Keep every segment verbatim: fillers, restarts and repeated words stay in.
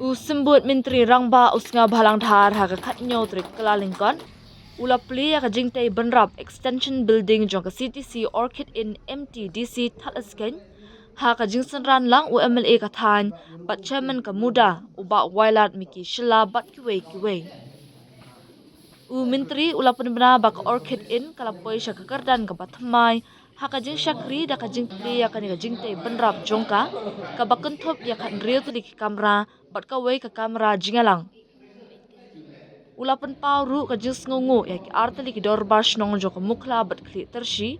U Symbud Myntri Rangbah u Sniawbhalang Dhar ha ka khatnyo tarik Kyllalyngkot u la plie ïa ka jingtei bynrap extension building jong ka C T C Orchid Inn M T D C Thadlaskein ha ka jingsynran lang u M L A ka thaiñ bad Chairman ka MUDA u Bah Wailadmiki Shylla bad kiwei kiwei. U Myntri u la pynbna ba ka Orchid Inn ka la poi sha ka kyrdan kaba thymmai ha ka jingshakri da ka jingplie ïa kane ka jingtei bynrap jong ka, kaba kynthup ïa ka hynriew tylli ki kamra bad kawei ka kamra jingïalang. U la pynpaw ruh ka jingsngewnguh ïa ki artylli ki dorbar shnong jong ka Mukhla bad Khlieh Tyrshi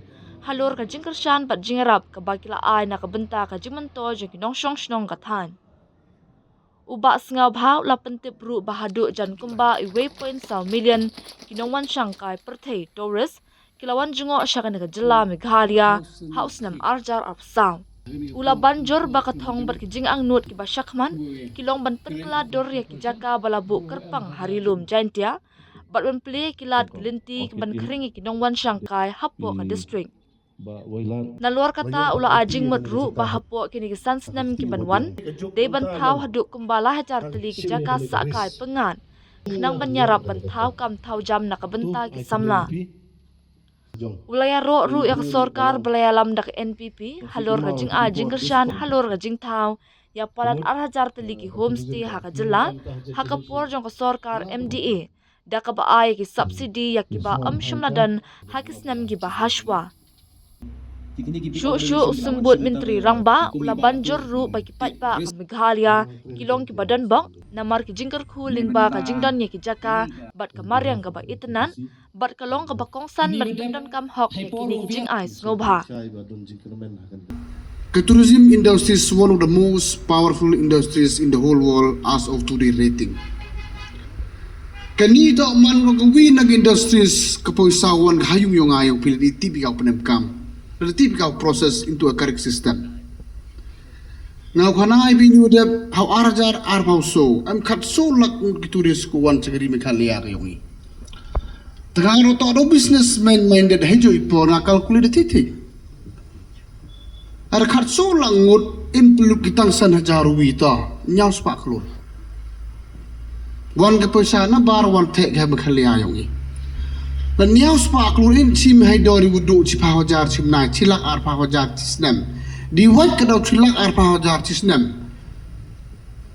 halor ka jingkyrshan bad jingïarap kaba ki la ai na ka bynta ka jingmyntoi jong ki nongshong shnong ka thaiñ. U Bah Sniawbha u la pyntip ruh ba haduh jan kumba uwei point saw million ki nongwan shangkai pyrthei, tourist, ki la wan jngoh sha kane ka jylla Meghalaya ha u snem arhajar arphew saw. U la ban jur ba ka thong bad ki jingangnud kiba shakhmat ki long ban pynkylla dur ïa ki jaka ba la buh kyrpang ha Ri Lum Jaintia bad ban plie ki lad ki lynti ban khring ïa ki nongwan shangkai hapoh ka district. Nalor kata u la ai jingmut ruh ba hapoh kine ki san snem ki ban wan, dei ban thaw haduh kumba lai hajar tylli ki jaka sahkai pyngngad, khnang ban ïarap ban thaw kam thaw jam na ka bynta ki samla. U la ïaroh ruh ïa ka sorkar ba la ïalam da ka N P P halor ka jingai jingkyrshan halor ka jingthaw ïa palat arhajar tylli ki homestay ha ka jylla ha ka por jong ka sorkar M D A, da kaba ai ki subsidy ïa kiba ym shym la don ha ki snem kiba hashwa. Shuh shuh u Symbud Myntri Rangbah u la ban jur ruh ba ki paidbah ka Meghalaya ki long kiba donbok namar ki jingkyrkhu lyngba ka jingdon ïa ki jaka bad ka mariang kaba itynnad bad ka long kaba kongsan ban pyndonkam hok ïa kine ki jingai sngewbha. Ka tourism industry is one of the most powerful industries in the whole world as of today rating. Kani toh man ka wi na ka industries ka poisa wan ka ha ïung ïong ai ïong phi la dei tip ïa ka u pynemkam, la dei tip ïa ka u process into a correct system. Nga u khana ai bynñiewdep ha u arhajar arphew saw em khatsaw lak ngut ki tourist ki wan sha ka ri Meghalaya ka ïong i. Te nga ruh toh da u businessman minded ha i jong i por nga calculate da thik thik. Ar khatsaw lak ngut, im pynlut ki tang san hajar wi ta hynñiew spah klur. Wan ka poisa na bar wan theh ka ha Meghalaya ïong i. Na hynñiew spah klur in chim hai dor i u duh chiphaw hajar chim nai chi lak arphaw hajar chi snem. Dei wat ka dor chi lak arphaw hajar chi snem.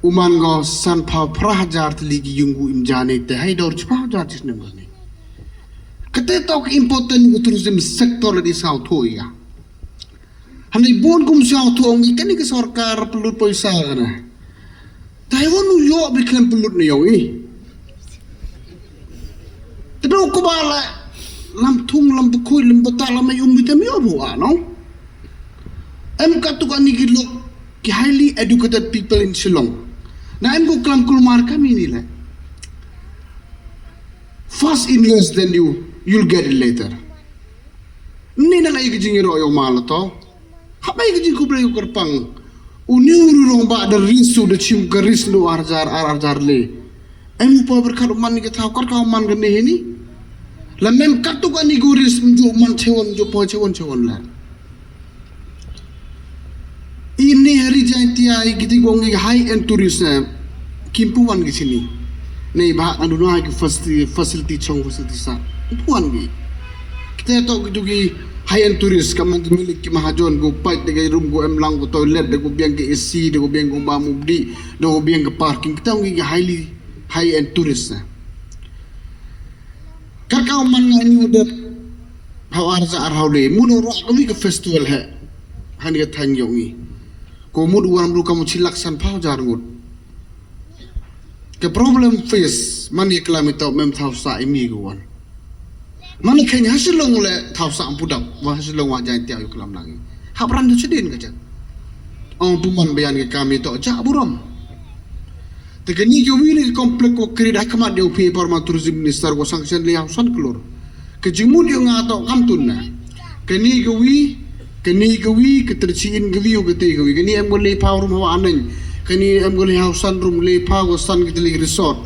U man ngo sanphaw phra hajar tylli ki ïung u im jane te hai dor chiphaw hajar chi snem ne. Kate toh ka important u tourism sector la dei sngewthuh ïa. Hangne bun kum sngewthuh ong i kane ka sorkar pynlut poisa kane. Taiwan u ïoh bi khlem pynlut ne ïoh i. Te dei u kaba la lam thung lam bakhuid lam bata lam ai um bi te ïoh bu a no. Em katto katne ki lok ki highly educated people in Shillong. Na em ko klam kulmar kami ni le. First invest, then you you'll get it later. Ni na ai ka jingïaroh ïong ma la to. Hap ai ka jingkhublei u kyrpang. U ni u rong ba da ris u da chim ka ris nu arjar ar arjar le. Em u pa berkat u man ni ka thaw kat ka u man ka ni ni. La mem katto katne ku ris mju man chewon mju po chewon chewon la. Ini hari Jaintia i kiti gong i high end tourist na kim pu wan ki sini. Nei ba anu na ki facility facility chong facility sa pu wan ki. Kita to ki tu ki high end tourist ka man ki milik ki mahajon ku pait de ki room ku em lang ku toilet de ku biang ki A C de ku biang ku ma mubdi de ku biang ki parking kita ki highly high end tourist na. Ka ka man nga ni u dep ha u arhajar arphew le mun u rok ka wi ka festival he. Han ka thang yong i. Ko mut u wan ru ka mu chi lak sanphaw hajar ngut. Ka problem face man i klam i tau mem thaw sa i mi ko wan. Man i khen ha Shillong le thaw sa am pudap wa ha Shillong wa Jaintia yu klam lang i. Hap ran da chedin ka jet. Ong pu man bayan ka kam i tau ja burom. Te kani ka wi ni ka complex ko create ha khmat ïa u phi por ma tourism minister ko sanction le hausan klur. Ka jingmut ïa nga to kam tun na. Kani ka wi, kani ka wi, ka terchi in ka wi, ka te ka wi. Kani em ko le phaw room hawa aneng. Kani em ko le hausan room le phaw ko san ka teli resort.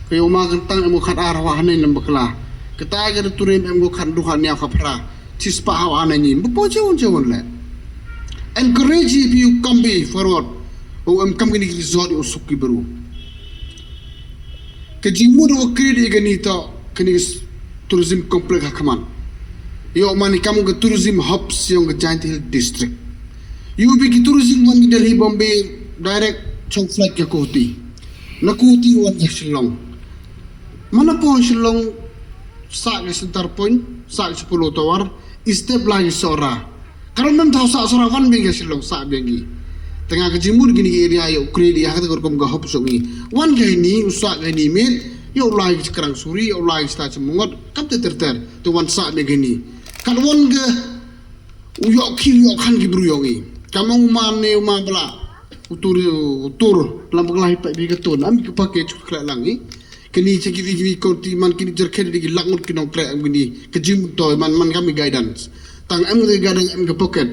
Ka ïa ma kan tang em ko khat ar hawa aneng lam bakla. Ka ta ka turim em ko khat du khat nia ka phra. Chi spah hawa aneng ni. Ba po chewon chewon le. Encourage if you come be forward. Ba u em kam kine ki resort ïa u suk ki bru. Ka jingmut u create ïa kane to, kane ka s-, tourism complex ha khmat. Ïoh man ïa kam ka tourism hub sha ka Jaintia Hills District. Ïoh ba ki tourism wan ki Delhi, Bombay direct, chong flight ka Guwahati. Na Guwahati wan ka Shillong. Mana po Shillong sah ka Center Point, sah ka Apollo Tower, step la ki Sohra. Karon mem thaw sah Sohra, wan biang ka Shillong sah biang ki. Te nga ka jingmut kine ki area ïoh create ïa kata ka rukom ka hub sha ngi. Wan ka hini, u sah ka hini miet, ïoh lai ki Chakrang Suri, ïoh lai ki Star Chamongot, kam te ter ter, te wan sah biang ka hini. Kat wan ka u ïoh ki, u ïoh khan ki bru ïoh ngi. Kam u man ne u man bla. U tur, u tur, lam bla hi pa bi ka tun. Am ki package khleh lang ngi. Kini cha ki ki ki koti man kini jer khet di ki lak ngut ki nongkreh am kini. Ka jingmut to man man kam guidance. Tang em ka guidance em ka pocket.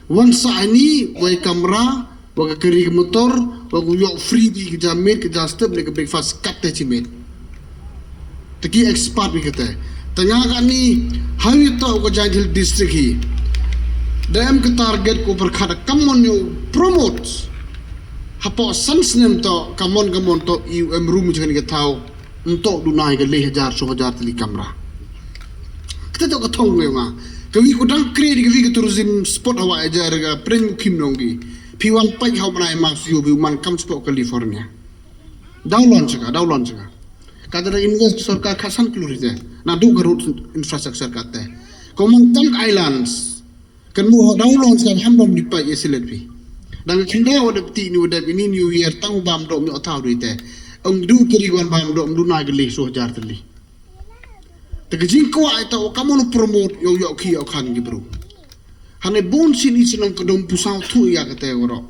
Wan sah ni, wei kamra, wa ka kari ka motor, wa ku ïoh free bi ka ja miet, ka ja step, ne ka breakfast, kat te chi miet. Te ki expert bi kata. Te nga kani, ha ïa to ka Jaintia Hills District hi. Da em ka target ko pyrkhat kam mon ïoh promote. Hapoh san snem to, kam mon kam mon to, ïoh em rum jong ka thaw. Nto duna ka le hajar, so hajar tylli kamra. Kata to ka thong ïa nga. Ka wi ko dang create ka wi ka tourism spot ha Wah Jar ka pren mukim nong ki. Phi wan pait ha u bnai ma shu phi man kam spot California. Daw launch ka, daw launch ka. Ka da invest sorkar khatsan klur te. Na du ka road infrastructure ka te. Ko man tang islands. Kan mu daw launch ka ham dom di pa ye silet pi. Dang khyndaw wa dep ti ni wa dep ini New Year tang bam dom ni othaw dui te. Ong du kiri wan bam dom du na geli so hajar tylli. Te ka jingkwah ita wa kamon promote ïoh ïoh ki ïoh khan ki bru. Hane bun sini sinong ka dom pusaw thu ïa ka te waro.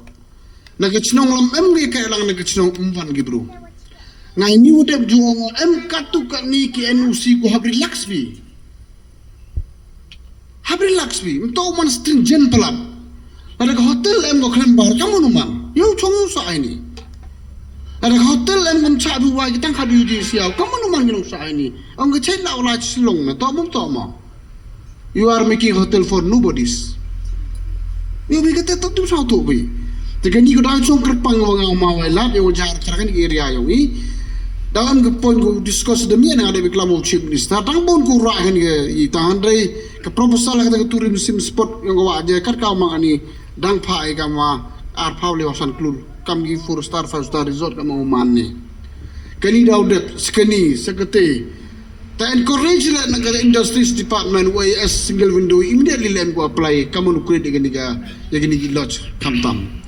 Na ka chnong lam em ngi ka lang na ka chnong em wan ki bru. Ngai ni u dep ju ong em katu ka ni ki N O C ko hab relax bi. Hab relax bi. Mto man stringent palat. Ada ka hotel em ko khlem bar kam nu man. Yo chong sa ai ni. Ada ka hotel em kam cha du wai ki tang kha du ji siaw kam nu man ki nong sa ai ni. Ong ka chai la la Shillong na to mum to mo. You are making hotel for nobodies. Ïoh bi kata tu tu sa tu bi. Te kani ko dang chong kyrpang wa nga ma wai lad ïoh jar kar kani area ïoh i. Dang am ka point ko discuss de mi na de bi klam u chief minister. Dang bon ko ra kani ka i ta handai ka proposal kata ka tourism spot ïoh wa je kat ka ma ani dang pha ai ka ma ar pha le wa san klur. Kam ki four star, five star resort ka ma man ni. Kani daw dep, sekani, sekete. Ta encourage la na ka industries department, Y S single window, immediately lem ko apply, kam nu create kani ka, ya kani ki lodge, kam tam.